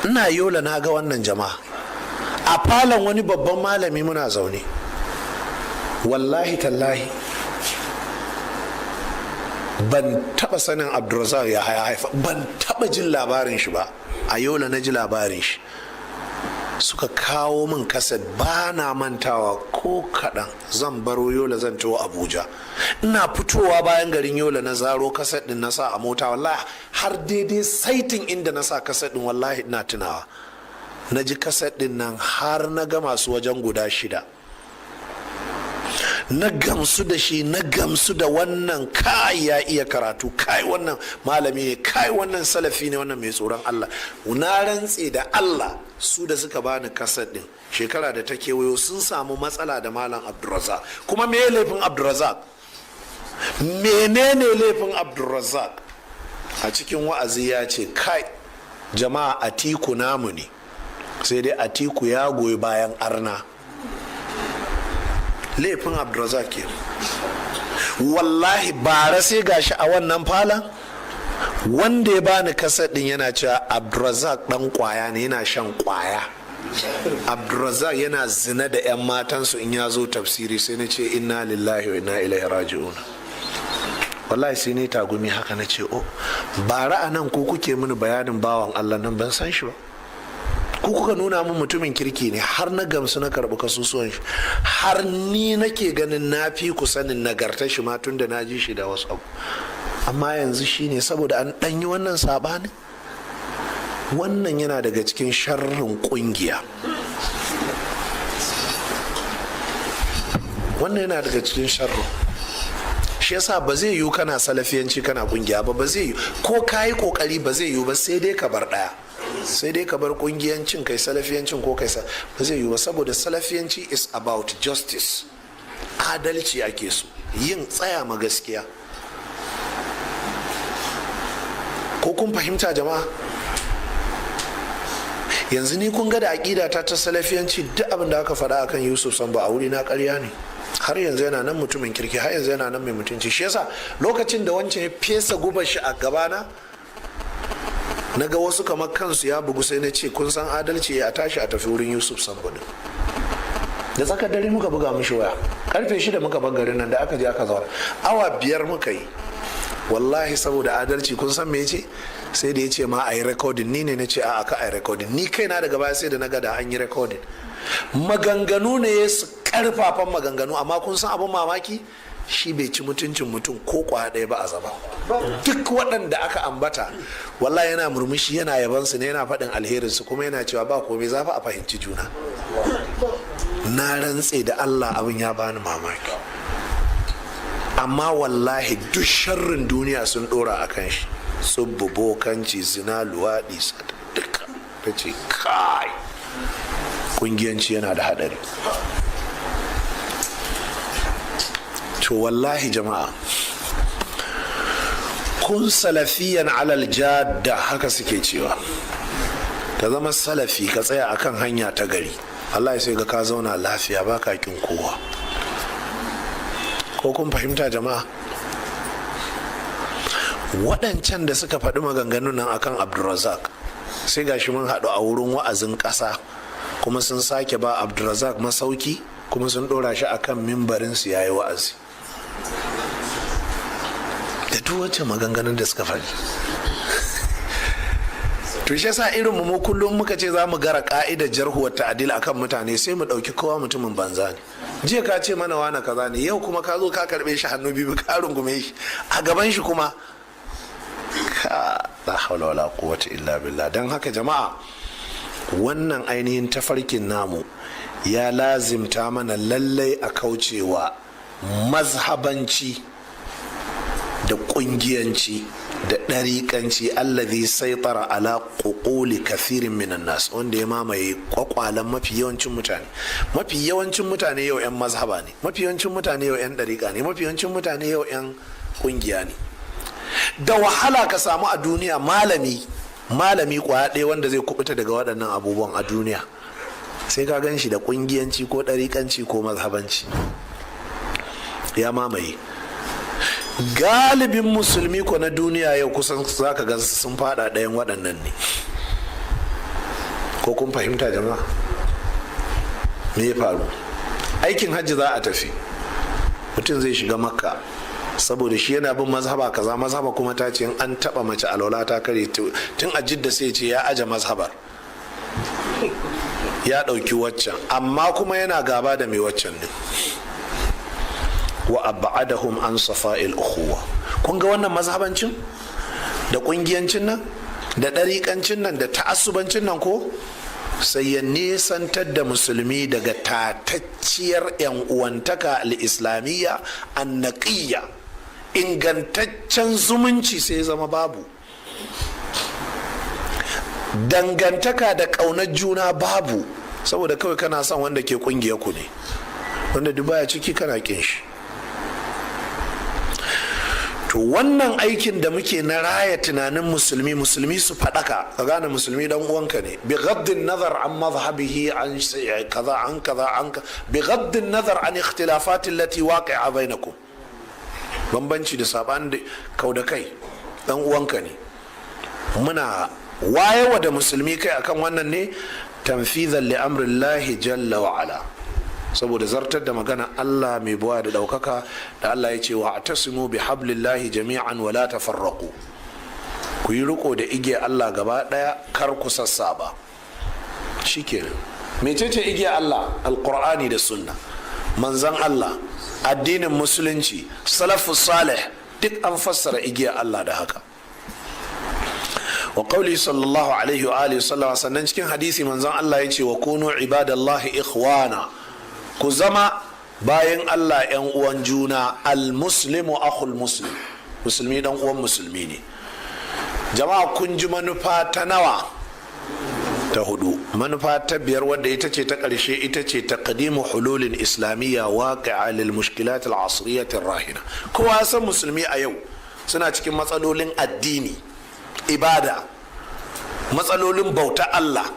Ina Yola na ga wannan, jama'a, a falon wani babban malami muna zaune. Wallahi tallahi ban taba sanin Abdulrazak ya haifa, ban taba jin labarin shi ba. A Yola na ji labarin shi, suka kawo min kaset. Ba na mantawa ko kaɗan. Zan baro Yola zan taho Abuja, ina fitowa bayan garin Yola na zaro kaset ɗin na sa a mota. Wallahi har daidai saitin inda na sa kaset ɗin, wallahi ina tunawa, na ji kaset ɗin nan har na gama su wajen guda shida. Na gamsu da shi, na gamsu da wannan. Kai, ya iya karatu. Kai, wannan malami ne. Kai, wannan salafi ne, wannan mai tsoron Allah. Na rantse da Allah, su da suka bani kaset din, shekara da ta kewayo sun samu matsala da Malam Abdulrazak. Kuma me laifin Abdulrazak? Menene laifin Abdulrazak? A cikin wa'azi ya ce, "Kai jama'a, Atiku namu ne, sai dai Atiku ya goyi bayan arna." Laifin Abdulrazak ke. Wallahi bara sai gashi a wannan falon, wanda ya bani kaset din yana cewa Abdulrazak dan kwaya ne, yana shan kwaya, Abdulrazak yana zina da 'yan matansu in ya zo tafsiri. Sai na ce, "Inna lillahi wa inna ilaihi raji'un." Wallahi sai ne tagumi haka, na ce, "Oh, bara a nan ko kuke mini bayanin bawan Allah nan, ban san shi ba. Ku kuka nuna min mutumin kirki ne, har na gamsu na karɓi kasusuwan shi, har ni nake ganin na fi ku sanin nagartar shi ma tun da na ji shi da wasu abu. Amma yanzu shine saboda an ɗanyi wannan sabanin." Wannan yana daga cikin sharrin ƙungiya. Wannan yana daga cikin sharrin. Shi yasa ba zai yiwu kana salafiyanci kana kungiya ba. Ba zai yiwu. Ko ka yi kokari, ba zai yiwu ba. Sai dai ka bar ɗaya, sai dai ka bar kungiyancin kai salafiyancin, ko kai ba zai yiwu ba, saboda salafiyanci is about justice. Adalci ake so, yin tsaya ma gaskiya. Ko kun fahimta, jama'a? Yanzu ni kun ga da aƙida ta ta salafiyanci, duk abin da aka faɗa akan Yusuf Sambo a wuri na ƙarya ne. Har yanzu yana nan mutumin kirki, har yanzu yana nan mai mutunci. Shi yasa lokacin da wancan ya fesa gubar shi a gabana, na ga wasu kamar kansu ya bugu, sai na ce, "Kun san adalci, a tashi a tafi wurin Yusuf Sambo din." Da tsakar dare muka buga mishi waya, karfe 6 muka bar garin nan. Da aka je aka zauna, awa 5 muka yi. Wallahi saboda adalci, kun san me ce? Sai da ya ce ma a yi recording. Ni ne na ce a aka a yi recording. Ni kaina daga baya sai da na ga da an yi recording. Maganganu ne su karfafan maganganu, amma kun san abin mamaki? Shi bai ci mutuncin mutum ko kwaya ɗaya ba a zama. Duk waɗanda aka ambata, wallahi yana murmushi, yana yabansu ne, yana faɗin alherinsu, kuma yana cewa ba komai, za a fahimci juna. Na rantse da Allah abin ya bani mamaki. Amma wallahi duk sharrin duniya sun ɗora a kan shi: tsubbu, bokanci, zina, luwaɗi, duka. Ta ce, "Kai, kungiyanci yana da haɗari." To wallahi jama'a, kun salafiyan alal jadda, haka suke cewa. Ka zama salafi, ka tsaya akan hanya ta gari, Allah ya sai ga ka zauna lafiya, ba ka kin kowa. Ko kun fahimta, jama'a? Waɗancan da suka faɗi maganganun nan akan Abdulrazak, sai gashi mun haɗu a wurin wa'azin ƙasa, kuma sun sake ba Abdulrazak masauki, kuma sun ɗora shi akan mimbarin su yayi wa'azi da duk wacce maganganun da suka faɗi. To shi yasa irin mu kullum muka ce za mu gara ka'idar jarhu wa ta'dil akan mutane, sai mu ɗauki kowa mutumin banza ne. Jiya ka ce mana wane kaza ne, yau kuma ka zo ka karɓe shi hannu biyu, ka rungume shi a gaban shi kuma ka. La haula wala quwwata illa billah. Dan haka jama'a, wannan ainihin tafarkin namu ya lazimta mana lallai a kaucewa mazhabanci da kungiyanci da ɗariƙanci, allazi saitara ala uquli kathirin minan nas, wanda ya mamaye kwakwalan mafi yawancin mutane. Mafi yawancin mutane yau 'yan mazhaba ne, mafi yawancin mutane yau 'yan ɗariƙa ne, mafi yawancin mutane yau 'yan kungiya ne. Da wahala ka samu a duniya malami, malami kwaya ɗaya wanda zai kubuta daga waɗannan abubuwan a duniya. Sai ka gan shi da kungiyanci ko ɗariƙanci ko mazhabanci ya mamaye. Galibin musulmi ko na duniya yau kusan zaka ga sun fada ɗayan waɗannan ne. Ko kun fahimta, jama'a? Me ya faru? Aikin hajji za a tafi, mutum zai shiga Makka, saboda shi yana bin mazhaba kaza, mazhaba kuma ta ce in an taba mace alwala ta kare. Tun a Jidda sai ce ya aje mazhabar, ya ɗauki waccan, amma kuma yana gaba da mai waccan ne. Wa ab'adahum an safa'il ukhuwa. Kun ga wannan mazhabancin da kungiyancin nan da ɗariƙancin nan da ta'assubancin nan, ko sai ya nesantar da musulmi daga tatacciyar 'yan uwantaka al-islamiyya annaqiyya, ingantaccen zumunci sai zama babu, dangantaka da ƙaunar juna babu, saboda kawai kana son wanda ke ƙungiyar ku ne, wanda duk baya ciki kana kin shi. To, wannan aikin da muke na raya tunanin musulmi, musulmi su faɗaka, ka gane musulmi dan uwanka ne, bi ghaddin nazar an mazhabihi, an kaza, an kaza, an bi ghaddin nazar an ikhtilafat allati waqi'a bainakum, bambanci da saban da kau da kai, dan uwanka ne. Muna wayewa da musulmi kai akan wannan ne tanfizan li amrillahi jalla wa ala, saboda zartar da magana Allah mai buwa da daukaka, da Allah ya ce: wa atasimu bi hablillahi jami'an wa la tafarraqu. Ku yi riko da igiya Allah gaba daya, kar ku sassaba. Shikenan. Mecece igiya Allah? Alqur'ani da sunna manzan Allah, addinin musulunci, salafu salih, duk an fassara igiya Allah da haka. Wa qawli sallallahu alaihi wa alihi sallam. Sannan cikin hadisi manzon Allah ya ce: wa kunu ibadallahi ikhwana, ku zama bayan Allah yan uwan juna. Al-muslimu akhul muslim, musulmi dan uwan musulmi ne. Jama'a, kun ji manufa ta nawa? Ta hudu. Manufa ta biyar, wadda ita ce ta ƙarshe, ita ce taqdimu hululin islamiyya waqi'a lil mushkilat al asriyyah rahina. Kowa san musulmi a yau suna cikin matsalolin addini, ibada, matsalolin bauta Allah.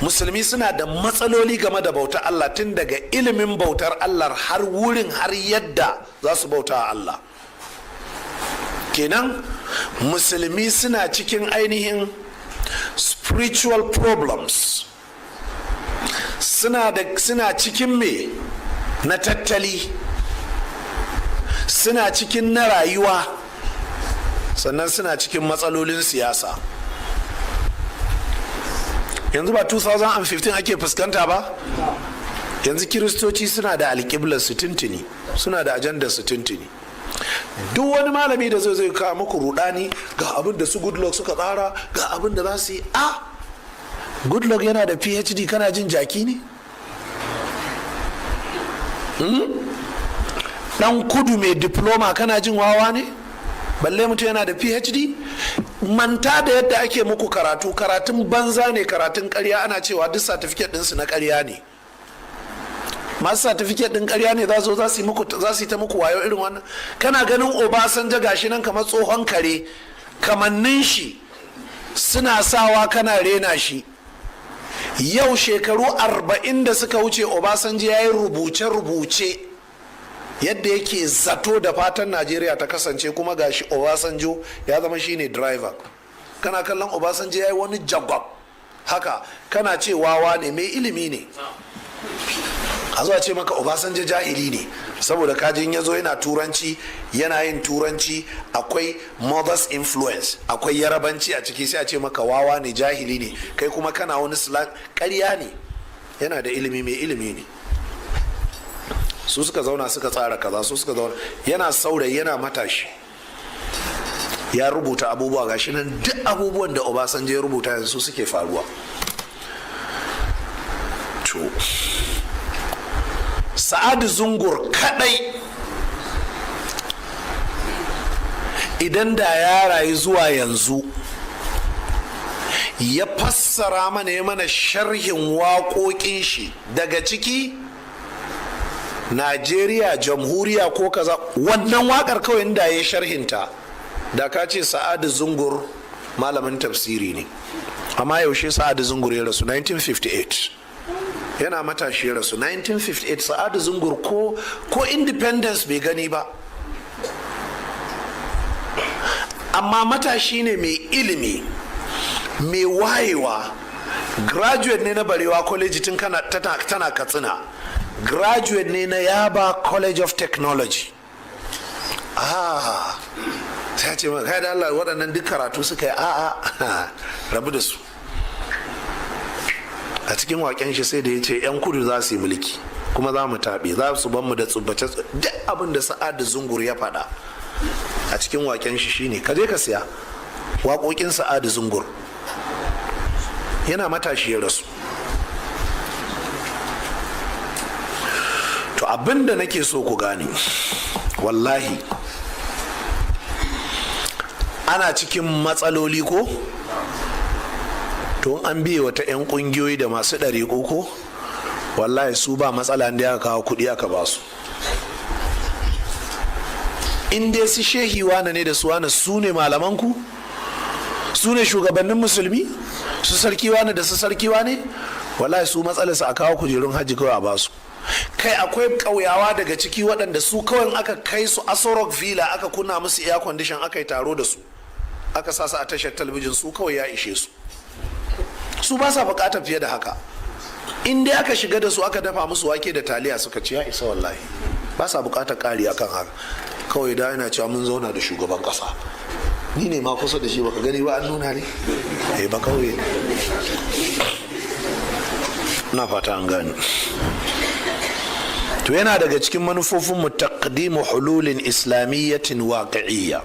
Musulmi suna da matsaloli game da bauta Allah, tun daga ilimin bautar Allah har wurin har yadda za su bauta Allah. Kenan musulmi suna cikin ainihin spiritual problems, suna cikin me na tattali, suna cikin na rayuwa, sannan suna cikin matsalolin siyasa. Yanzu ba 2015 ake fuskanta ba? Yanzu Kiristoci suna da alƙiblar su tuntuni, suna da ajandar su tuntuni. Duk wani malami da zai kawo muku rudani, ga abin da su Goodluck suka tsara, ga abin da za su yi, a Goodluck yana da PhD, kana jin jaki ne? Dan kudu mai diploma, kana jin wawa ne? Balle mutum yana da PhD. Manta da yadda ake muku karatu, karatun banza ne, karatun karya. Ana cewa duk certificate ɗinsu na karya ne. Masu certificate ɗin karya ne za su za su yi ta muku wayo irin wannan. Kana ganin Obasanjo gashi nan kamar tsohon kare, kamannin shi suna sawa kana rena shi. Yau shekaru 40 da suka wuce, Obasanjo ya yi rubuce-rubuce yadda yake zato da fatan Najeriya ta kasance, kuma gashi Obasanjo ya zama shine driver. Kana kallon Obasanjo ya yi wani jagwab haka, kana ce wawa ne, mai ilimi ne. A zuwa ce maka Obasanjo jahili ne saboda kajin ya zo yana turanci, yana yin turanci akwai mother's influence, akwai Yarabanci a ciki, sai a ce maka wawa ne, jahili ne. Kai kuma kana wani slang. Ƙarya ne, yana da ilimi, mai ilimi ne. Su suka zauna suka tsara kaza, su suka zauna. Yana saurayi, yana matashi, ya rubuta abubuwa. Gashi nan, duk abubuwan da Obasanjo ya rubuta yanzu suke faruwa. To, Sa'adu Zungur kadai, idan da ya rayu zuwa yanzu, ya fassara mana, ya mana sharhin waƙoƙin shi, daga ciki Najeriya jamhuriya ko kaza, wannan waƙar kawai inda ya sharhinta, da ka ce Sa'adu Zungur malamin tafsiri ne. Amma yaushe Sa'adu Zungur ya rasu? 1958. Yana matashi ya rasu 1958. Sa'adu Zungur ko independence bai gani ba, amma matashi ne mai ilimi, mai wayewa. Graduate ne na Barewa College tun kana tana Katsina. Graduate ne na Yaba College of Technology. Ah, sai ce kai da Allah, waɗannan duk karatu suka yi? A'a, rabu da su. A cikin waken shi sai da ya ce 'yan kudu za su yi mulki kuma za mu taɓe, za su ban mu da tsubbace. Duk abin da Sa'adu Zungur ya faɗa a cikin waken shi shine ka je ka siya waƙoƙin Sa'adu Zungur. Yana matashi ya rasu. To, abin da nake so ku gane, wallahi ana cikin matsaloli ko to an biye wata 'yan kungiyoyi da masu ɗari ko, wallahi su ba matsala da ya kawo kuɗi aka ba su. In dai su shehi wane ne da su wane, su ne malamanku, su ne shugabannin musulmi, su sarki wane da su sarki wane, wallahi su matsalarsu a kawo kujerun hajji kawai a basu. Kai, akwai ƙauyawa daga ciki waɗanda su kawai aka kai su Aso Rock Villa, aka kunna musu air condition, aka yi taro da su, aka sa su a tashar talabijin, su kawai ya ishe su. Su ba sa bukatar fiye da haka. In dai aka shiga da su, aka dafa musu wake da taliya suka ci, ya isa. Wallahi ba sa bukatar ƙari akan haka. Kawai da yana cewa mun zauna da shugaban ƙasa, ni ne ma kusa da shi, baka gani ba, an nuna ne. Eh, ba kawai na fata an gani. To, yana daga cikin manufofinmu taqdimu hululin islamiyyatin waqi'iyya,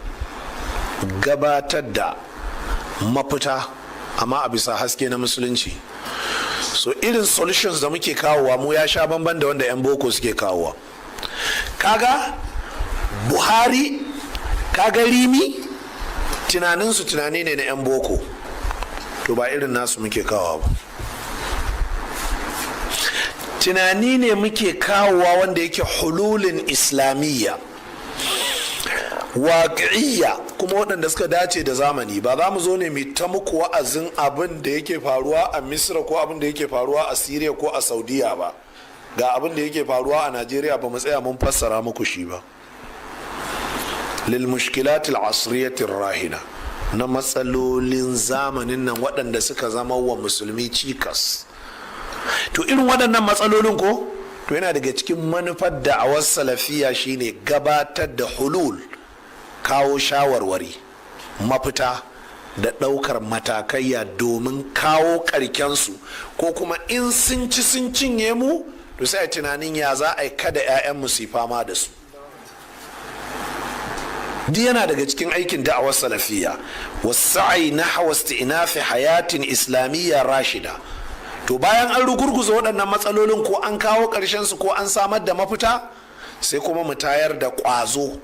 gabatar da mafita amma a bisa haske na musulunci. So irin solutions da muke kawowa mu ya sha bamban da wanda 'yan boko suke kawowa. Kaga Buhari, kaga Rimi, tunaninsu tunani ne na 'yan boko. To, ba irin nasu muke kawowa ba. Tunani ne muke kawowa wanda yake hululin islamiyya waƙiyya, kuma waɗanda suka dace da zamani. Ba za mu zo ne mai ta muku wa'azin abin da yake faruwa a Misra ko abin da yake faruwa a Syria ko a Saudiya ba. Ga abin da yake faruwa a Najeriya, ba mu tsaya mun fassara muku shi ba. Lil mushkilat al rahina, na matsalolin zamanin nan waɗanda suka zama wa musulmi cikas. To, irin waɗannan matsalolin ko, to yana daga cikin manufar da'awar salafiya shine gabatar da hulul, kawo shawarwari, mafita da ɗaukar matakaiya domin kawo ƙarkensu, ko kuma in sun ci sun cinye mu, to sai a tunanin ya za a yi kada 'ya'yanmu su fama da su. Duk yana daga cikin aikin da'awar salafiya. Wasa'i nahwa isti'nafi hayatin islamiyya rashida. To, bayan an rugurguza waɗannan matsalolin, ko an kawo ƙarshen su, ko an samar da mafita, sai kuma mu tayar da ƙwazo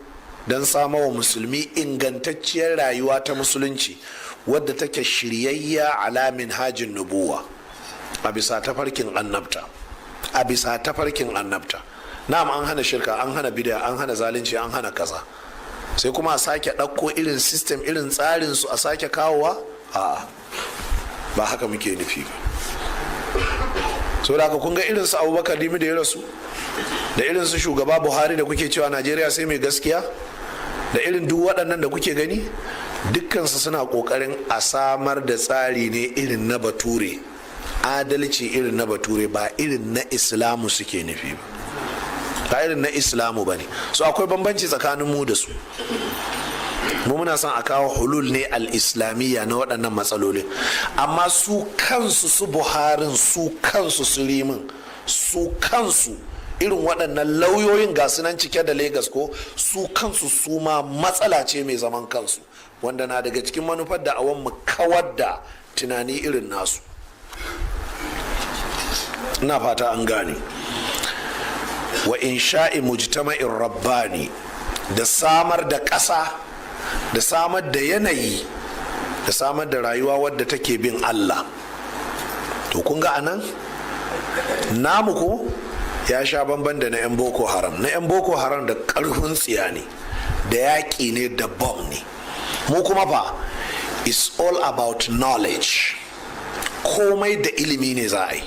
don wa musulmi ingantacciyar rayuwa ta musulunci wadda take shiryayya ala minhajin nubuwa, a bisa tafarkin annabta, a bisa tafarkin annabta. Na'am, an hana shirka, an hana bid'a, an hana zalunci, an hana kaza. Sai kuma a sake ɗauko irin system, irin tsarin su, a sake kawowa? A ba haka muke nufi ba. So da kun ga irin su Abubakar Rimi da ya rasu, da irin su shugaba Buhari da kuke cewa Najeriya sai mai gaskiya, da irin duk waɗannan da kuke gani, dukkansu suna ƙoƙarin a samar da tsari ne irin na Bature, adalci irin na Bature, ba irin na Islamu suke nufi ba, ba irin na Islamu ba ne. So akwai bambanci tsakanin mu da su. Mu muna son a kawo hulul ne al-islamiyya na waɗannan matsalolin, amma su kansu su Buharin, su kansu su Rimin, su kansu irin waɗannan lauyoyin, ga nan cike da Lagos ko, su kansu su ma matsala ce mai zaman kansu, wanda na daga cikin manufar da awon mu kawar da tunani irin nasu. Ina fata an gane. Wa insha'i mujtama'in rabbani, da samar da ƙasa, da samar da yanayi, da samar da rayuwa wadda take bin Allah. To, kun ga anan namu ko ya sha bamban da na 'yan Boko Haram. Na 'yan Boko Haram da ƙarfin tsiya ne, da yaƙi ne, da bom ne. Mu kuma fa is all about knowledge. Komai da ilimi ne za a yi,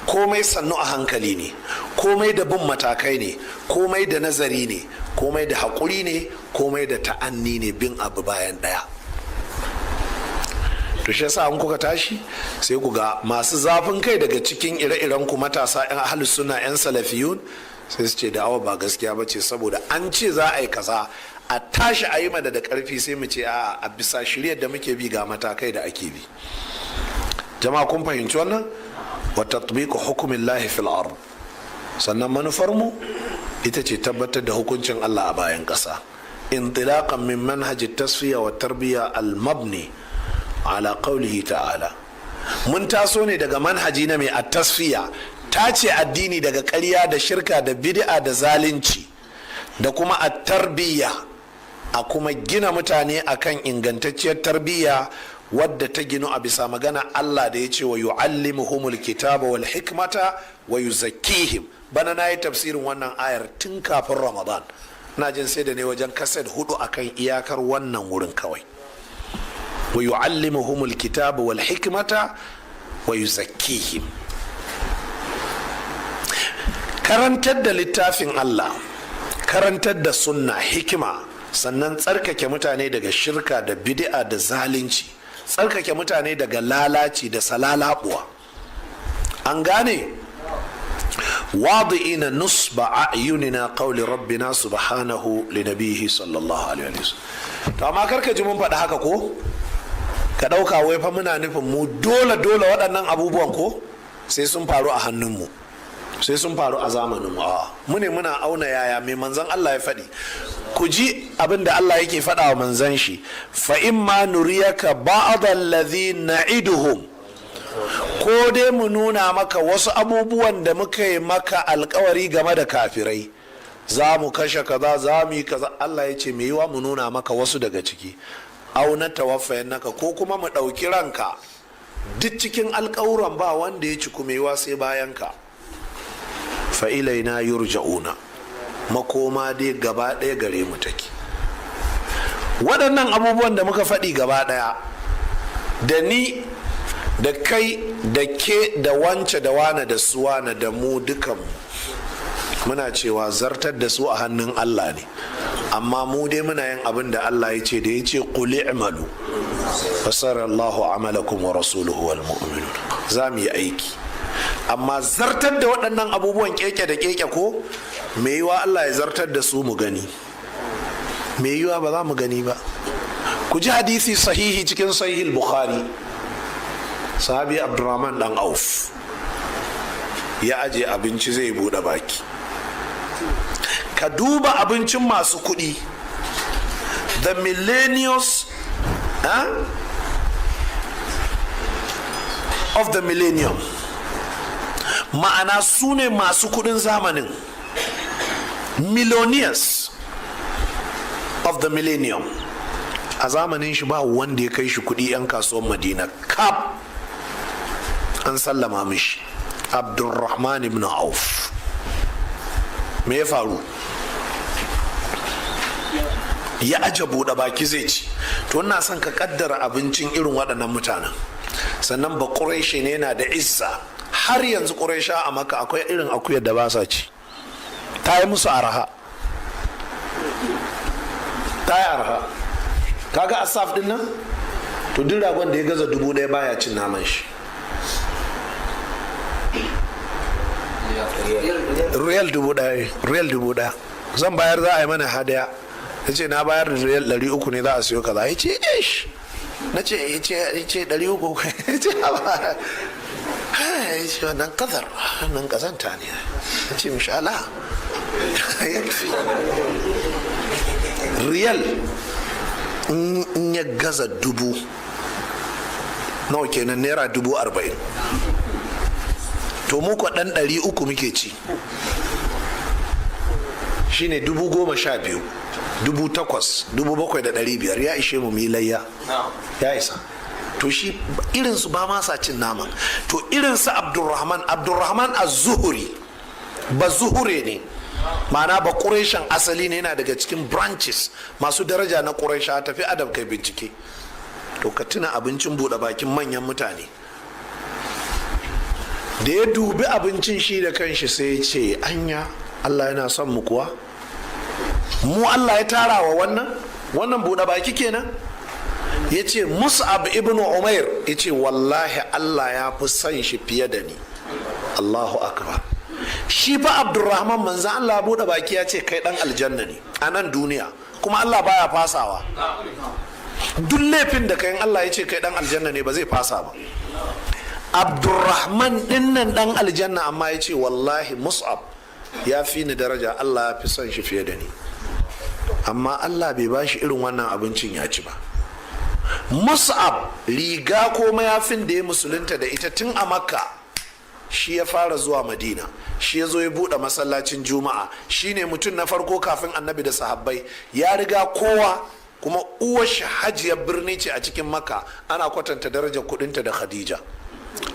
komai sannu a hankali ne, komai da bin matakai ne, komai da nazari ne, komai da haƙuri ne, komai da ta'anni ne, bin abu bayan ɗaya. To shi yasa an kuka tashi, sai ku ga masu zafin kai daga cikin ire-iren ku, matasa 'yan ahlus sunna, 'yan salafiyun, sai su ce da'awa ba gaskiya ba ce saboda an ce za a yi kaza, a tashi a yi mana da karfi. Sai mu ce a bisa shiryar da muke bi, ga matakai da ake bi. Jama'a, kun fahimci wannan? Wa tatbiqu hukmillahi fil ard. Sannan manufar mu ita ce tabbatar da hukuncin Allah a bayan ƙasa, intilaqan min manhaj tasfiya wa tarbiya al-mabni ala qawlihi ta'ala. Mun taso ne daga manhaji na mai at-tasfiya, tace addini daga ƙarya da shirka da bid'a da zalunci, da kuma at-tarbiyya, a kuma gina mutane akan ingantacciyar tarbiyya wadda ta ginu a bisa magana Allah da ya ce wa yu'allimuhumul kitaba wal hikmata wa yuzakkihim. Bana na yi tafsirin wannan ayar tun kafin Ramadan. Na jin sai da ne wajen kaset hudu akan iyakar wannan wurin kawai. Wa yu'allimuhumul kitaba wal hikmata wa yuzakkihim. Karantar da littafin Allah, karantar da sunna, hikima, sannan tsarkake mutane daga shirka da bid'a da zalunci, tsarkake mutane daga lalaci da salalabuwa. An gane? Wadi'ina nusba a'yunina qawli rabbina subhanahu li nabihi sallallahu alaihi wasallam. To amma karka ji mun faɗi haka ko ka ɗauka wai fa muna nufin mu dole dole waɗannan abubuwan ko sai sun faru a hannunmu, sai sun faru a zamaninmu. A mu ne muna auna yaya mai manzon Allah ya faɗi. Ku ji abin da Allah yake faɗa wa manzon shi: fa imma nuriyaka ba'd alladhi na'iduhum, ko dai mu nuna maka wasu abubuwan da muka yi maka alkawari game da kafirai, za mu kashe kaza, za mu yi kaza. Allah ya ce mai yiwa mu nuna maka wasu daga ciki, au natawaffayannaka, ko kuma mu ɗauki ranka. Duk cikin alkawuran ba wanda ya ci kuma yiwa sai bayan ka. Fa ilaina yurja'una, makoma dai gaba ɗaya gare mu take. Waɗannan abubuwan da muka faɗi gaba ɗaya, da ni da kai da ke da wance da wane da su wane da mu dukanmu, muna cewa zartar da su a hannun Allah ne, amma mu dai muna yin abin da Allah ya ce, da ya ce qul i'malu fasara Allahu amalakum wa rasuluhu wal mu'minun. Za mu yi aiki, amma zartar da waɗannan abubuwan keke da keke, ko mai yiwa Allah ya zartar da su mu gani, mai yiwa ba za mu gani ba. Ku ji hadisi sahihi cikin Sahihul Bukhari. Sahabi Abdurrahman dan Auf ya aje abinci zai bude baki. Ka duba abincin masu kuɗi, the millennials, huh, of the millennium, ma'ana su ne masu kuɗin zamanin, millionaires of the millennium. A zamanin shi ba wanda ya kai shi kuɗi, 'yan kasuwan Madina kaf an sallama mishi. Abdulrahman ibn Auf, me ya faru? Ya aje buɗe baki zai ci. To ina son ka kaddara abincin irin waɗannan mutanen. Sannan ba ƙureshe ne, yana da izza. Har yanzu ƙuresha a Maka akwai irin akuyar da ba sa ci, ta yi musu araha, ta yi araha. Kaga asaf din nan, to duk ragon da ya gaza 1000 baya cin naman shi. Riyal 1000, riyal 1000 zan bayar, za a yi mana hadaya. Ya ce na bayar da riyal 300 ne, za a siyo kaza. Ya ce ish, na ce, ya ce 300, ya ce ya ce wannan kazar, wannan kazanta ne. Ya ce mishi ala riyal in ya gaza 1000, nawa kenan? Naira 40,000. To mu ko ɗan 300 muke ci, shine 12,000, 8,000, 7,500, ya ishe mu layya, ya isa. To shi irinsu ba ma sa cin nama. To irinsu Abdurrahman, Abdurrahman az-Zuhuri, ba Zuhure ne, ma'ana ba ƙureshan asali ne, yana daga cikin branches masu daraja na ƙuresha. Tafi adab kai bincike. To ka tuna abincin buɗe bakin manyan mutane. Da ya dubi abincin, shi da kanshi sai ya ce, anya Allah yana son mu kuwa? Mu Allah ya tara wa wannan? Wannan buɗe baki kenan? Ya ce Mus'ab ibn Umair, ya ce wallahi Allah ya fi son shi fiye da ni. Allahu akbar! Shi fa Abdurrahman, manzan Allah buɗe baki ya ce kai dan aljanna ne a nan duniya, kuma Allah baya fasawa. Duk laifin da kayan, Allah ya ce kai dan aljanna ne, ba zai fasa ba. Abdurrahman dinnan dan aljanna, amma ya ce wallahi Mus'ab ya fi ni daraja, Allah ya fi son shi fiye da ni. Amma Allah bai ba shi irin wannan abincin ya ci ba. Mus'ab, riga ko mayafin da ya musulunta da ita tun a Makka, shi ya fara zuwa Madina, shi ya zo ya buɗe masallacin Juma'a, shi ne mutum na farko kafin Annabi da sahabbai, ya riga kowa. Kuma uwar shi hajiyar birni ce a cikin Makka, ana kwatanta darajar kudinta da Khadija,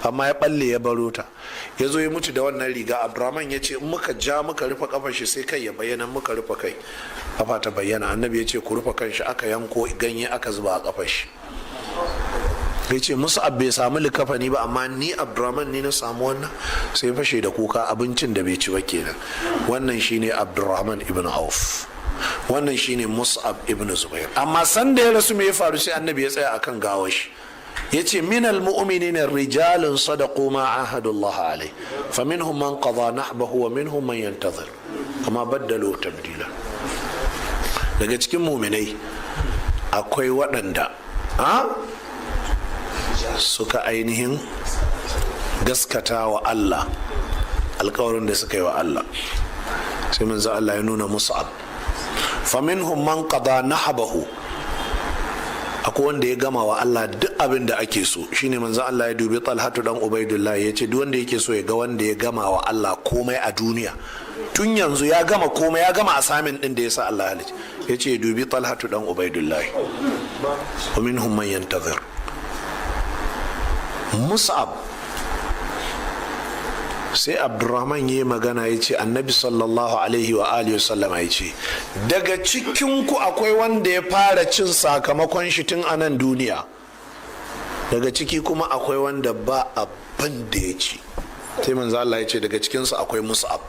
amma ya balle ya baro ta, ya zo ya mutu da wannan riga. Abdurrahman ya ce in muka ja muka rufe kafar shi, sai kai ya bayyana, muka rufe kai, kafa ta bayyana. Annabi ya ce ku rufe kan shi, aka yanko ganye aka zuba a kafar shi. Ya ce musu bai samu likafani ba, amma ni Abdurrahman ni na samu wannan. Sai fashe da kuka, abincin da bai ci ba kenan. Wannan shine Abdurrahman ibn Auf, wannan shine Mus'ab ibn Zubair. Amma sanda ya rasu, me ya faru? Sai Annabi ya tsaya akan gawar shi, ya ce minal mu'minina rijalun sadaqu ma ahadullah alai, faminhum man qada nahbahu wa minhum man yantazir, amma baddalu tabdila. Daga cikin muminai akwai waɗanda suka ainihin gaskata wa Allah alkawarin da suka yi wa Allah. Sai manzo Allah ya nuna Mus'ab. Faminhum man qada nahbahu, akwai wanda ya gama wa Allah duk abin da ake so. Shine manzo Allah ya dubi Talhatu dan Ubaidullah, ya ce duk wanda yake so ya ga wanda ya gama wa Allah komai a duniya tun yanzu, ya gama komai, ya gama assignment din da ya sa Allah ya, ya ce ya dubi Talhatu dan Ubaidullah. Wa minhum man yantazir. Mus'ab, sai Abdurrahman ya yi magana, ya ce Annabi sallallahu alaihi wa alihi wasallam ya ce daga cikinku akwai wanda ya fara cin sakamakon shi tun a nan duniya, daga ciki kuma akwai wanda ba abin da ya ci. Sai manzo Allah ya ce daga cikinsu akwai Mus'ab.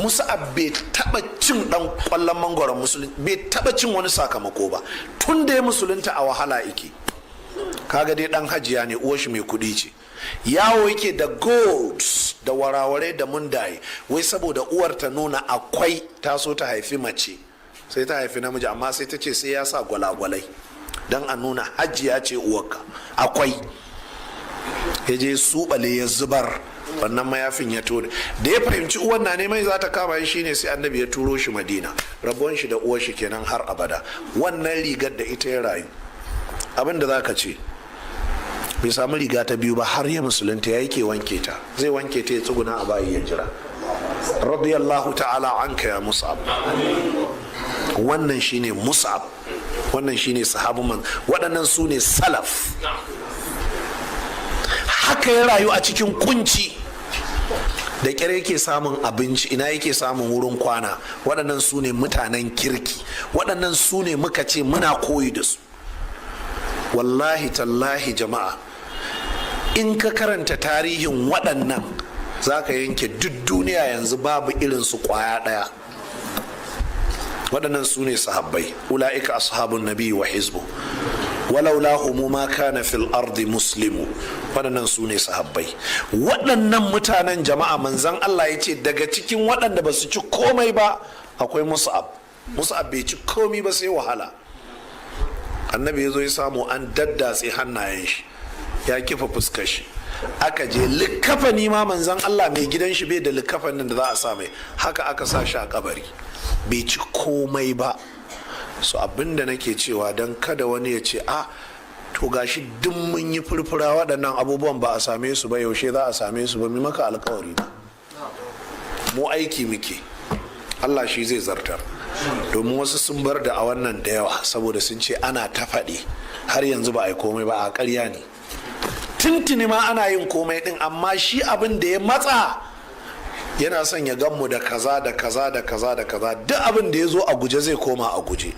Mus'ab bai taba cin dan kwallon mangwaron musulunci, bai taba cin wani sakamako ba. Tun da ya musulunta a wahala yake. Kaga dai dan hajiya ne, uwar shi mai kudi ce, yawo yake da golds da waraware da mundaye, wai saboda uwar ta nuna akwai. Ta so ta haifi mace, sai ta haifi namiji, amma sai ta ce sai ya sa gwalagwalai don a nuna hajiya ce uwarka akwai. Ya je subale ya zubar wannan mayafin ya tone. Da ya fahimci uwar na neman za ta kama shi shine sai Annabi ya turo shi Madina. Rabuwan shi da uwar shi kenan har abada. Wannan rigar da ita ya rayu. Abin da za ka ce, bai samu riga ta biyu ba har ya musulunta. Ya yake wanke ta, zai wanke ta, ya tsuguna a bayi ya jira. Radiyallahu ta'ala anka ya Mus'ab. Wannan shine Mus'ab, wannan shine sahabun man, waɗannan su ne salaf. Haka ya rayu a cikin kunci, da kyar yake samun abinci, ina yake samun wurin kwana. Waɗannan su ne mutanen kirki, waɗannan su ne muka ce muna koyi da su. Wallahi tallahi jama'a, in ka karanta tarihin waɗannan, za ka yanke duk duniya yanzu babu irinsu kwaya ɗaya. Waɗannan su ne sahabbai. Ula'ika ashabun nabi wa hizbu, walaula humu ma kana fil ardi muslimu. Waɗannan su ne sahabbai. Waɗannan mutanen jama'a, manzan Allah ya ce daga cikin waɗanda ba su ci komai ba akwai Mus'ab. Mus'ab bai ci komai ba sai wahala. Annabi ya zo ya samu an daddatse hannayen shi, ya kifa fuskar shi. Aka je likkafani ma, manzan Allah mai gidan shi bai da likkafanin da za a sa mai, haka aka sa shi a kabari, bai ci komai ba. So abinda nake cewa, don kada wani ya ce a to gashi duk mun yi furfura, waɗannan abubuwan ba a same su ba, yaushe za a same su ba? Mu maka alkawari ba, mu aiki muke, Allah shi zai zartar. Domin wasu sun bar da a wannan da yawa saboda sun ce ana ta faɗi, har yanzu ba a yi komai ba. A ƙarya ne, tuntuni ma ana yin komai din, amma shi abin da ya matsa yana son ya gan mu da kaza da kaza da kaza da kaza. Duk abin da ya zo a guje zai koma a guje.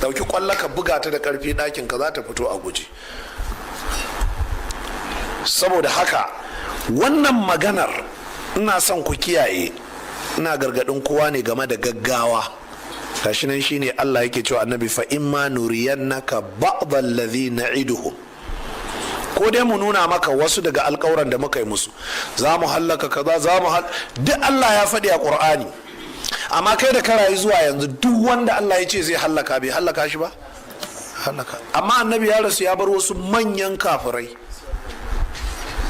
Dauki kwallo ka buga ta da karfi ɗakin ka, za ta fito a guje. Saboda haka wannan maganar ina son ku kiyaye. Ina gargaɗin kowa ne game da gaggawa. Gashi nan, shine Allah yake cewa Annabi, fa imma nuriyannaka ba'd alladhi na'iduhum, ko dai mu nuna maka wasu daga alkawuran da muka yi musu, za mu hallaka kaza, za mu duk Allah ya faɗi a Qur'ani. Amma kai da ka rayu zuwa yanzu, duk wanda Allah ya ce zai hallaka, bai hallaka shi ba? Hallaka. Amma Annabi ya rasu ya bar wasu manyan kafirai,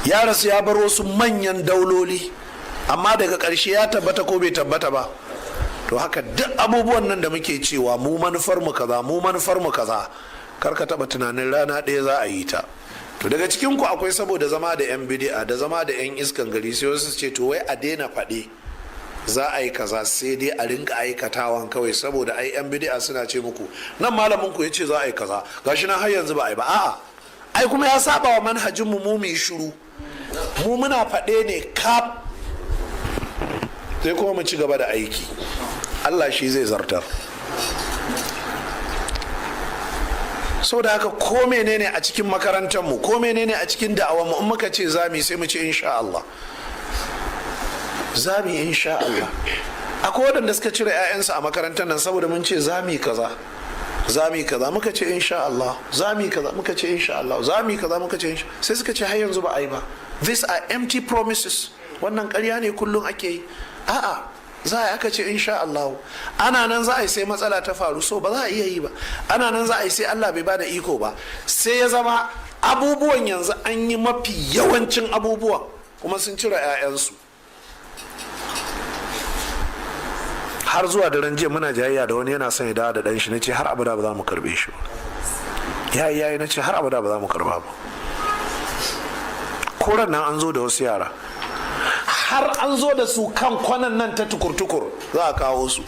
ya rasu ya bar wasu manyan dauloli, amma daga ƙarshe ya tabbata ko bai tabbata ba? To haka duk abubuwan nan da muke cewa mu manufar mu kaza, mu manufar mu kaza, kar ka taba tunanin rana ɗaya za a yi ta. To daga cikin ku akwai, saboda zama da yan bidi'a da zama da yan iskan gari, sai wasu su ce, to wai a daina faɗe za a yi kaza, sai dai a rinka aikatawan kawai, saboda ai yan bidi'a suna ce muku nan malamin ku ya ce za a yi kaza, gashi nan har yanzu ba a yi ba. A'a, ai kuma ya saba wa manhajin mu mu yi shiru. Mu muna faɗe ne kaf, sai kuma mu ci gaba da aiki, Allah shi zai zartar. Saboda haka, ko menene a cikin makarantarmu, ko menene a cikin da'awarmu, in muka ce zami, sai mu ce insha Allah zami, insha Allah. Akwai waɗanda suka cire 'ya'yansu a makarantar nan saboda mun ce zami kaza, zami kaza, muka ce insha Allah zami kaza, muka ce insha Allah zami kaza, muka ce insha, sai suka ce har yanzu ba a yi ba. These are empty promises, wannan ƙarya ne kullum ake yi. A'a, za a yi, aka ce insha Allah. Ana nan za a yi, sai matsala ta faru, so ba za a iya yi ba. Ana nan za a yi, sai Allah bai bada iko ba. Sai ya zama abubuwan yanzu an yi mafi yawancin abubuwan, kuma sun cire 'ya'yansu. Har zuwa daren jiya muna jayayya da wani, yana son ya dawo da ɗan shi. Na ce har abada ba za mu karbe shi ba. Yayi yayi, na ce har abada ba za mu karba ba. Koran nan an zo da wasu yara, har an zo da su kan kwanan nan ta tukur-tukur za a kawo su.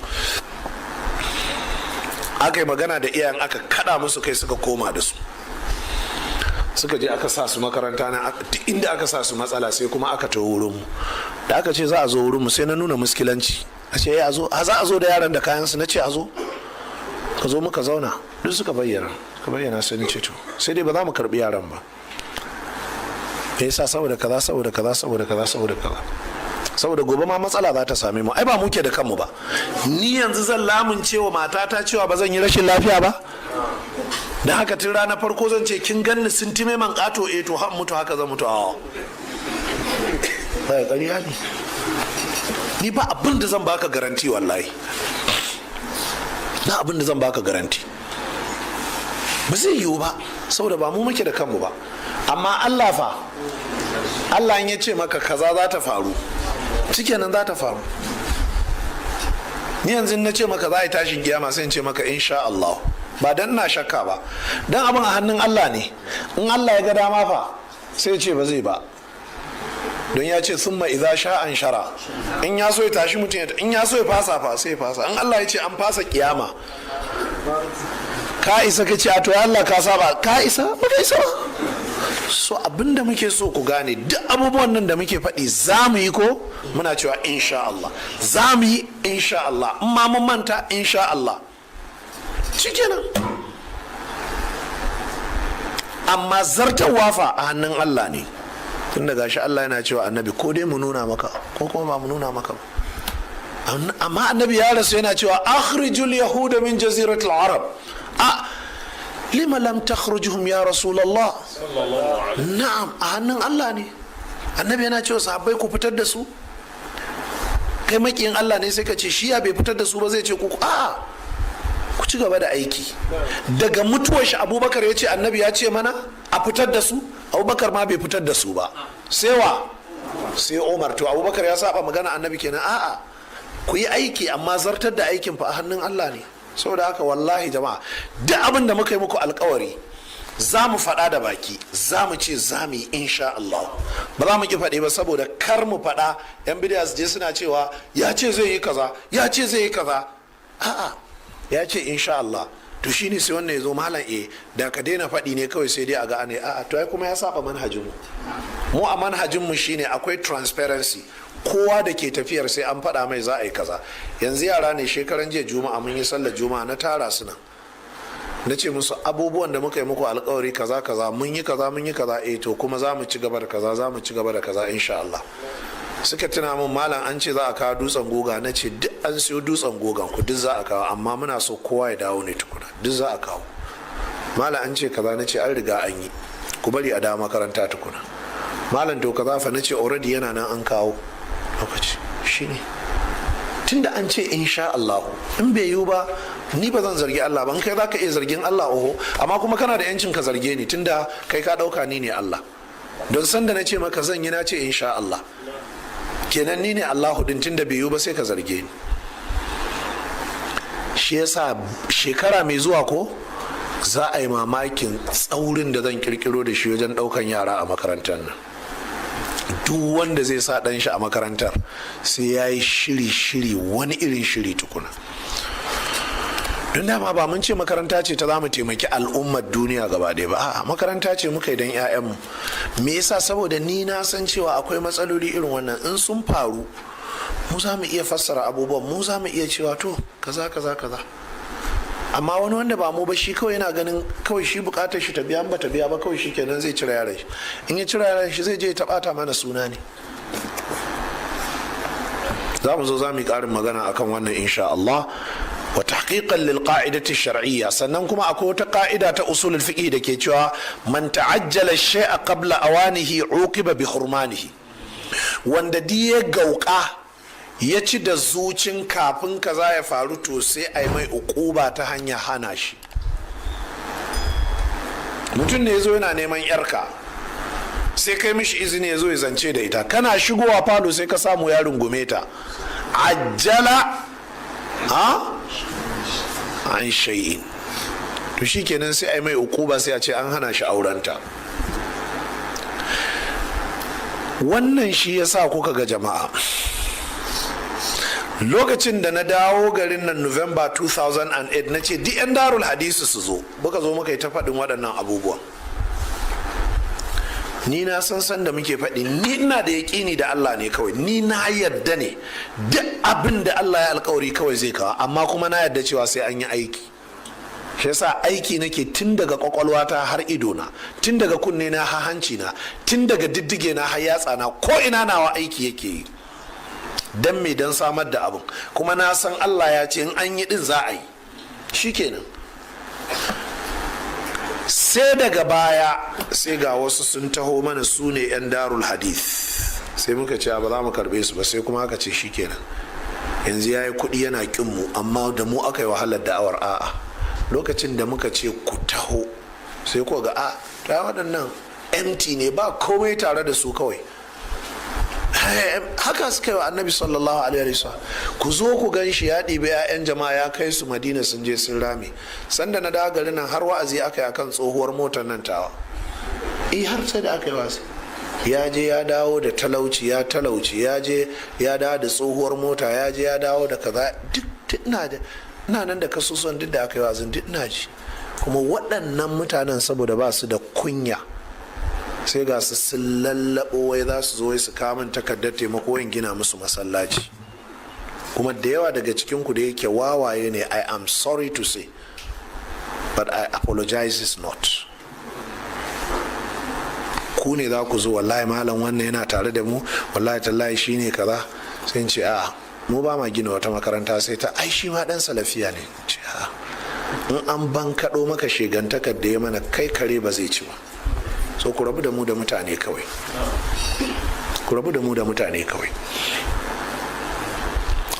Aka yi magana da iyayen, aka kada musu kai, suka koma da su, suka je aka sa su makaranta na. Duk inda aka sa su matsala, sai kuma aka taho wurinmu. Da aka ce za a zo wurinmu, sai na nuna muskilanci, a ce ya zo, za a zo da yaran da kayansu. Na ce a zo, ka zo, muka zauna, duk suka bayyana, suka bayyana. Sai na ce to, sai dai ba za mu karbi yaran ba. Me yasa? Saboda kaza, saboda kaza, saboda kaza, saboda kaza, saboda gobe ma matsala za ta same mu. Ai ba muke da kanmu ba. Ni yanzu zan lamunce wa matata cewa ba zan yi rashin lafiya ba? Da haka tun ranar farko zan ce, kin ganni sun time man kato, eh, to har mutu haka zan mutu. A ba ƙarya ne. Ni ba abin da zan baka garanti, wallahi na abin da zan baka garanti ba zai yiwu ba, saboda ba mu muke da kanmu ba. Amma Allah fa, Allah in ya ce maka kaza za ta faru, nan za ta faru. Ni yanzu na ce maka za a yi tashin kiyama, sai in ce maka insha Allah. Ba dan ina shakka ba, dan abin a hannun Allah ne. In Allah ya ga dama fa, sai ce ba zai ba, don ya ce summa idza sha an shara. In ya so ya tashi mutum, in ya so ya fasa fa, sai ya fasa. In Allah ya ce an fasa kiyama, ka isa ka ce a to Allah ka saba? Ka isa? Ba ka isa ba. So abinda muke so ku gane, duk abubuwan nan da muke faɗi za mu yi, ko muna cewa insha Allah za mu yi, insha Allah, in ma mun manta, insha Allah, shikenan. Amma zartarwa fa a hannun Allah ne, tun da gashi Allah yana cewa Annabi, ko dai mu nuna maka ko kuma ba mu nuna maka ba. Amma Annabi ya rasu yana cewa akhrijul yahuda min jaziratul arab. A lima lam takhrujuhum ya Rasulullah? Na'am, a hannun Allah ne. Annabi yana cewa sahabbai ku fitar da su. Kai makiyin Allah ne, sai ka ce shi ya bai fitar da su ba, zai ce ku a'a, ku ci gaba da aiki. Daga mutuwar shi, Abubakar ya ce Annabi ya ce mana a fitar da su. Abubakar ma bai fitar da su ba, sai wa? Sai Umar. To Abubakar ya saba magana Annabi kenan? A'a, ku yi aiki, amma zartar da aikin fa a hannun Allah ne. Saboda haka, wallahi jama'a, duk abin da muka yi muku alkawari za mu faɗa da baki, za mu ce za mu yi insha Allah. Ba za mu ki faɗi ba, saboda kar mu faɗa yan bidiya su je suna cewa ya ce zai yi kaza, ya ce zai yi kaza. A'a, ya ce insha Allah. To shine sai wannan ya zo, malam, eh, da ka daina faɗi ne kawai, sai dai a ga ne. A'a, to ai kuma ya saba manhajin mu. Mu a manhajin mu shine akwai transparency, kowa da ke tafiyar sai an faɗa mai za a yi kaza. Yanzu yara ne, shekaran jiya Juma'a mun yi sallar Juma'a, na tara su nan, na ce musu abubuwan da muka yi muku alkawari kaza kaza, mun yi kaza, mun yi kaza, eh, to kuma za mu ci gaba da kaza, za mu ci gaba da kaza insha Allah. Suka tuna min, "Malam, an ce za a kawo dutsen goga." Na ce, "Duk an siyo dutsen gogan ku, duk za a kawo, amma muna so kowa ya dawo ne tukuna, duk za a kawo." "Malam, an ce kaza." Na ce, "An riga an yi, ku bari a dawo makaranta tukuna." "Malam, to kaza fa?" Na ce, "Already yana nan, an kawo." Lokaci shine tunda an ce insha Allah, in bai yiwu ba, ni ba zan zargi Allah ba. In kai zaka iya zargin Allah, oho, amma kuma kana da yancin ka zarge ni, tunda kai ka dauka ni ne Allah. Don sanda na ce maka zan yi, na ce insha Allah, kenan ni ne Allahu din. Tunda bai yiwu ba, sai ka zarge ni. Shi yasa shekara mai zuwa ko za a yi mamakin tsaurin da zan kirkiro da shi wajen daukan yara a makarantar nan. Duk wanda zai sa dan shi a makarantar sai ya yi shiri-shiri, wani irin shiri tukuna. Don dama ba mun ce makaranta ce ta za mu taimaki al'ummar duniya gaba ɗaya ba. A'a, makaranta ce muka yi don 'ya'yanmu. Me yasa? Saboda ni na san cewa akwai matsaloli irin wannan, in sun faru mu za mu iya fassara abubuwan, mu za mu iya cewa to kaza kaza kaza. Amma wani wanda ba mu ba, shi kawai yana ganin kawai shi bukatar shi ta biya, ba ta biya ba, kawai shi kenan zai cire yaran shi. In ya cire yaran shi, zai je ya taɓata mana suna ne. Za mu zo za mu yi ƙarin magana akan wannan insha Allah. Wa tahqiqan lil qa'idati shar'iyya. Sannan kuma akwai wata ƙa'ida ta usulul fiqh da ke cewa man ta'ajjala shay'a qabla awanihi uqiba bi hurmanihi. Wanda di ya gauka ya ci da zucin kafin kaza ya faru, to sai a yi mai uquba ta hanya hana shi. Mutum ne ya zo yana neman yarka, sai kai mishi izini ya zo ya zance da ita. Kana shigowa falo sai ka samu ya rungume ta. Ajjala ha an shay'in, to shikenan sai a yi mai ukuba, sai a ce an hana shi aurenta. Wannan shi ya sa kuka ga jama'a, lokacin da na dawo garin nan November 2008, na ce duk 'yan Darul Hadisi su zo. Muka zo muka yi ta faɗin waɗannan abubuwan. Ni na san san da muke faɗi, ni ina da yaƙini da Allah ne kawai. Ni na yarda ne duk abin da Allah ya alkawari kawai zai kawo, amma kuma na yarda cewa sai an yi aiki. Shi yasa aiki nake tun daga kwakwalwata har idona, tun daga kunne na har hanci na, tun daga diddige na har yatsa na, ko ina nawa aiki yake yi. Dan me? Dan samar da abin. Kuma na san Allah ya ce in an yi din za a yi, shikenan. Sai daga baya sai ga wasu sun taho mana, su ne 'yan Darul Hadith. Sai muka ce ba za mu karbe su ba. Sai kuma aka ce shikenan, yanzu ya yi kuɗi yana kin mu, amma da mu aka yi wahalar da'awar. A'a, lokacin da muka ce ku taho, sai ko ga a ta waɗannan empty ne, ba komai tare da su kawai. Haka suka yi wa Annabi sallallahu alaihi wasallam. Ku zo ku gan shi ya ɗibi 'ya'yan jama'a ya kai su Madina, sun je sun rame. Sanda na dawo garin nan, har wa'azi aka yi akan tsohuwar motar nan tawa. Eh, har sai da aka yi wa'azi. Ya je ya dawo da talauci, ya talauci, ya je ya dawo da tsohuwar mota, ya je ya dawo da kaza. Duk ina da ina nan da kasusuwan duk da aka yi wa'azin, duk ina ji. Kuma waɗannan mutanen, saboda ba su da kunya, sai ga su sun lallabo wai za su zo wai su kamun takardar taimako in gina musu masallaci. Kuma da yawa daga cikin ku da yake wawaye ne, I am sorry to say, but I apologize is not. Ku ne za ku zo, "Wallahi malam, wannan yana tare da mu, wallahi tallahi shine kaza." Sai ce, "A mu ba ma gina wata makaranta sai ta." "Ai shi ma dan salafiya ne." Ce, "A in an ban kaɗo maka shegantakar da ya mana, kai kare ba zai ci ba." So ku rabu da mu da mutane kawai, ku rabu da mu da mutane kawai.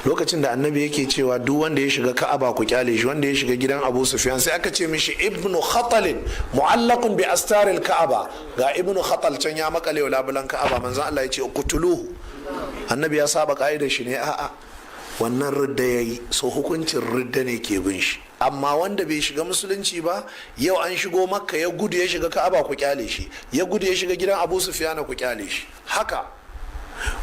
Lokacin da Annabi yake cewa duk wanda ya shiga Ka'aba ku kyale shi, wanda ya shiga gidan Abu Sufyan, sai aka ce mishi ibnu Khatalin mu'allaqun bi astaril Ka'aba. Ga Ibnu Khatal can ya makale wa labulan Ka'aba. Manzon Allah ya ce qutuluhu. Annabi ya saba ka'idar shi ne? A'a, wannan ridda yayi, so hukuncin ridda ne ke bin shi. Amma wanda bai shiga musulunci ba, yau an shigo Makka ya gudu ya shiga Ka'aba, ku kyale shi. Ya gudu ya shiga gidan Abu Sufyan, ku kyale shi. Haka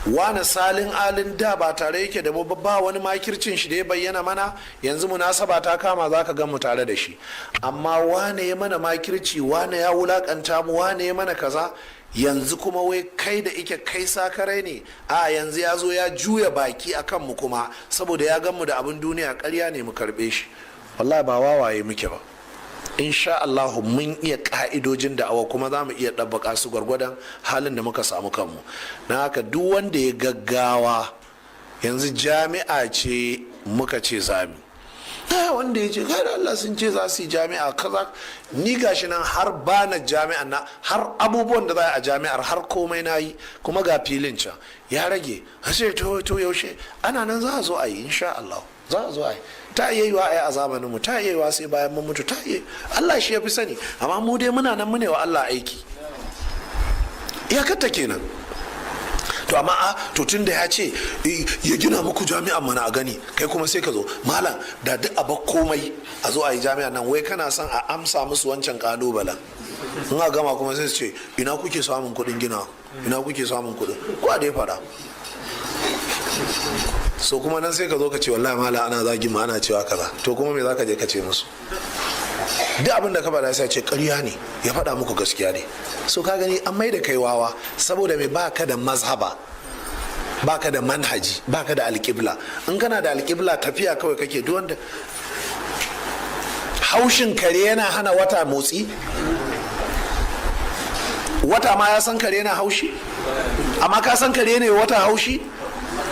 wane salin alin da ba tare yake da mu ba, wani makircin shi da ya bayyana mana, yanzu munasaba ta kama za ka gan mu tare da shi. Amma wane ya mana makirci, wane ya wulakanta mu, wane ya mana kaza, yanzu kuma wai kai da ike kai sakarai ne, a yanzu ya zo ya juya baki a kanmu kuma saboda ya gan mu da abin duniya. Karya ne mu karbe shi. Wallahi ba wawaye muke ba. Insha Allahu mun iya ka'idojin da'awa, kuma za mu iya ɗabbaka su gwargwadon halin da muka samu kanmu. Na haka, duk wanda ya gaggawa, yanzu jami'a ce muka ce zami, wanda ya ce kai da Allah sun ce za su yi jami'a kaza, ni gashi nan har bana jami'a na, har abubuwan da za a jami'ar, har komai na yi, kuma ga filin can ya rage. Sai to yaushe? Ana nan, za a zo a yi, insha Allah za a zo a yi. Ta iya yiwa a yi a zamanin mu, ta iya yiwa sai bayan mun mutu, ta iya, Allah shi ya fi sani. Amma mu dai muna nan mune wa Allah aiki, iyakarta kenan. To amma a to tun da ya ce ya gina muku jami'an mana a gani, kai kuma sai ka zo, malam, da duk a bar komai a zo a yi jami'an nan. Wai kana son a amsa musu wancan kalubalen. In a gama kuma sai su ce, "Ina kuke samun kuɗin gina? Ina kuke samun kuɗin?" Ko a dai fara so kuma nan sai ka zo ka ce, "Wallahi malam, ana zagi ma, ana cewa kaza." To kuma me zaka je ka ce musu? Duk abin da ka faɗa sai ce ƙarya ne, ya faɗa muku gaskiya ne. So ka gani, an mai da kai wawa. Saboda mai? Baka da mazhaba, baka da manhaji, baka da alƙibla. In kana da alƙibla, tafiya kawai kake. Duk wanda haushin kare yana hana wata motsi. Wata ma ya san kare yana haushi, amma ka san kare ne wata haushi?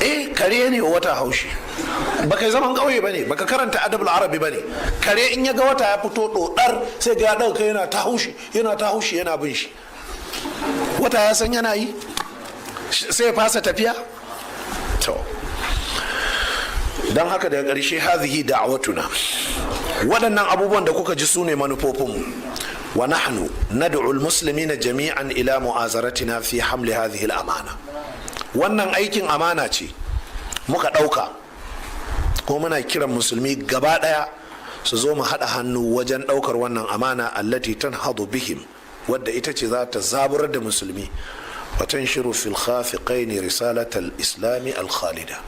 Eh, kare ne wata haushi. Baka yi zaman ƙauye bane, baka karanta adabul arabi bane. Kare in ya ga wata ya fito dodar, sai ga ya ɗauka yana ta haushi, yana ta haushi, yana bin shi. Wata ya san yana yi, sai ya fasa tafiya? To don haka, daga ƙarshe, hazihi da'awatuna. Waɗannan abubuwan da kuka ji su ne manufofinmu. Wa nahnu nad'u al-muslimina jami'an ila mu'azaratina fi hamli hadhihi al-amana. Wannan aikin amana ce muka ɗauka, ko muna kiran musulmi gaba ɗaya su zo mu haɗa hannu wajen ɗaukar wannan amana, allati tanhadu bihim, wadda ita ce za ta zaburar da musulmi, wa tanshiru fil khafiqaini risalatal islami al khalida.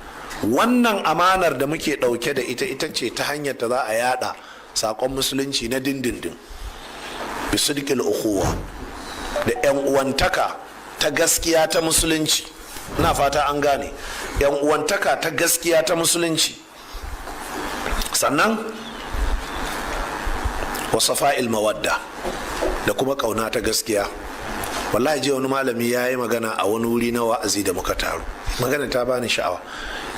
Wannan amanar da muke ɗauke da ita, ita ce ta hanyar ta za a yada saƙon musulunci na dindindin, bisidqil ukhuwa, da 'yan uwantaka ta gaskiya ta musulunci. Ina fata an gane, 'yan uwantaka ta gaskiya ta musulunci. Sannan wa safa'il mawadda, da kuma kauna ta gaskiya. Wallahi jiya wani malami ya yi magana a wani wuri na wa'azi da muka taru, magana ta bani sha'awa.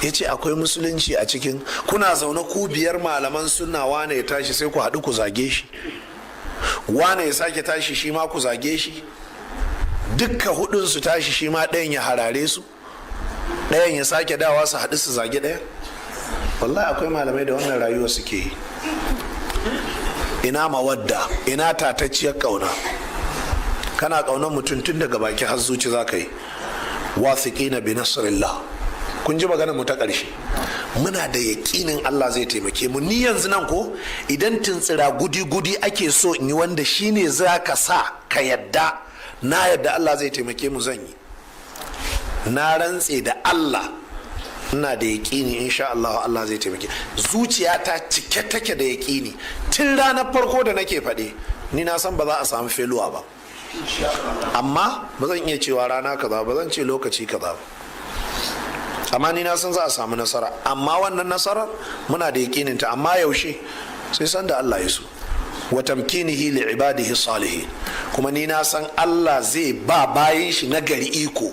Ya ce akwai musulunci a cikin kuna zaune ku biyar malaman sunna, wane ya tashi sai ku haɗu ku zage shi, wane ya sake tashi shi ma ku zage shi, dukka hudun su tashi shi ma ɗayan ya harare su, ɗayan ya sake dawa su haɗu su zage ɗaya. Wallahi akwai malamai da wannan rayuwa suke yi. Ina mawadda? Ina tatacciyar ƙauna? Kana ƙaunar mutum tun daga baki har zuci za ka yi. Wathiqina bi nasrillah. Kun ji maganar mu ta ƙarshe. Muna da yaƙinin Allah zai taimake mu. Ni yanzu nan ko idan tuntsira gudi-gudi ake so in yi, wanda shine za ka sa ka yadda na yadda Allah zai taimake mu, zan yi. Na rantse da Allah, ina da yaƙini insha Allah Allah zai taimake. Zuciyata cike take da yaƙini. Tun ranar farko da nake faɗe, ni na san ba za a samu failure ba, amma ba zan iya cewa rana kaza ba, zan ce lokaci kaza ba, amma ni na san za a samu nasara. Amma wannan nasarar muna da yaƙinin ta, amma yaushe? Sai san da Allah ya so. Wa tamkinihi li ibadihi salihin. Kuma ni na san Allah zai ba bayin shi na gari iko.